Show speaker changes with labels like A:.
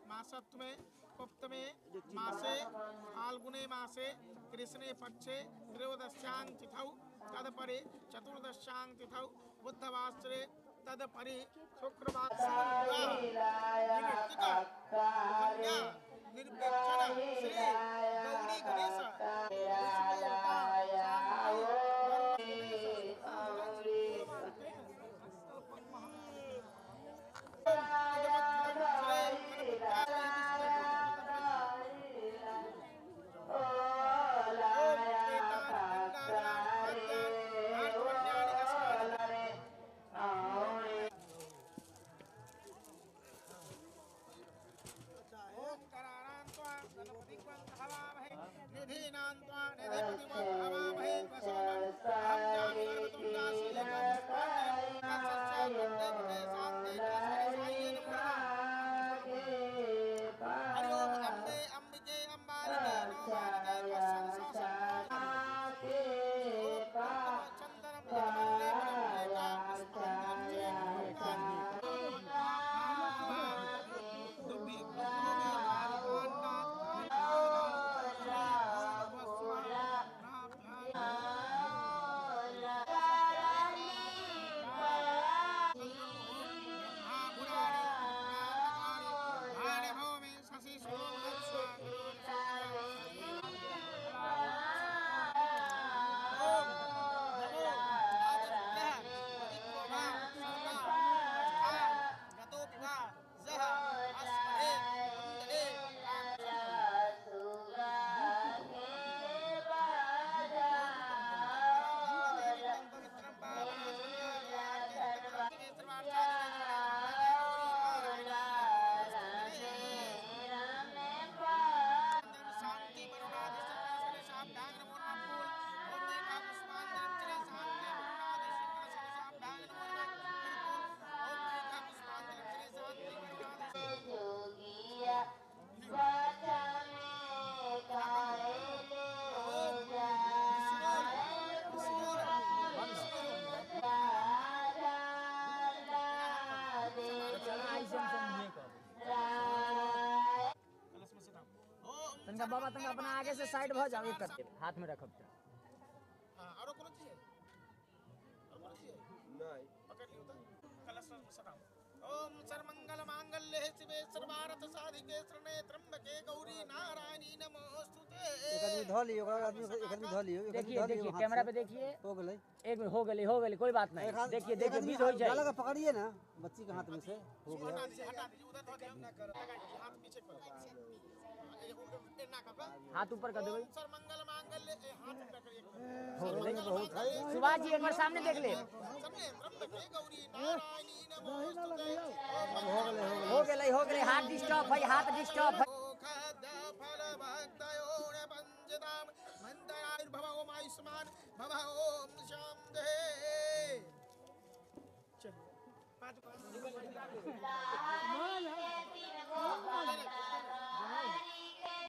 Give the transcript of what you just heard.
A: मासत्वे सप्तमे मासे फाल्गुने मासे कृष्णे पक्षे त्रयोदश्यां तिथौ तदपरे चतुर्दश्यां तिथौ बुधवासरे तदपरे शुक्रवार निर्वेक्षण श्री गौरी गणेश
B: तनका बाबा तनका अपना आगे से साइड भ जाओ, एक करते हाथ में रखब त।
A: हां आरो कोनो चीज है, और कोनो चीज है नहीं, पकड़ लियो त कलश में सटाओ। ओम सर्वमंगल मांगल्ये शिवे सर्वार्थ साधिके शरणे त्र्यंबके गौरी नारायणी नमोस्तुते।
C: एक आदमी धो लियो, एक आदमी धो लियो।
B: देखिए देखिए कैमरा पे देखिए,
C: हो गेलै
B: एक मिनट, हो गेलै कोई बात नहीं। देखिए देखिए बीच हो जाए,
C: लगा पकड़िए ना बच्ची के हाथ में से हो गया।
A: हटा दीजिए उधर, धो दियो लगाइए हाथ पीछे कर,
B: हाथ ऊपर कर दो।
A: सर्वमंगल मांगल्य हाथ ऊपर करिए।
B: हो गेलै बहुत। सुभाष जी एक बार सामने देख ले। हो गेलै हाथ डिस्टर्ब है, हाथ डिस्टर्ब है।
A: चलिए पाँच।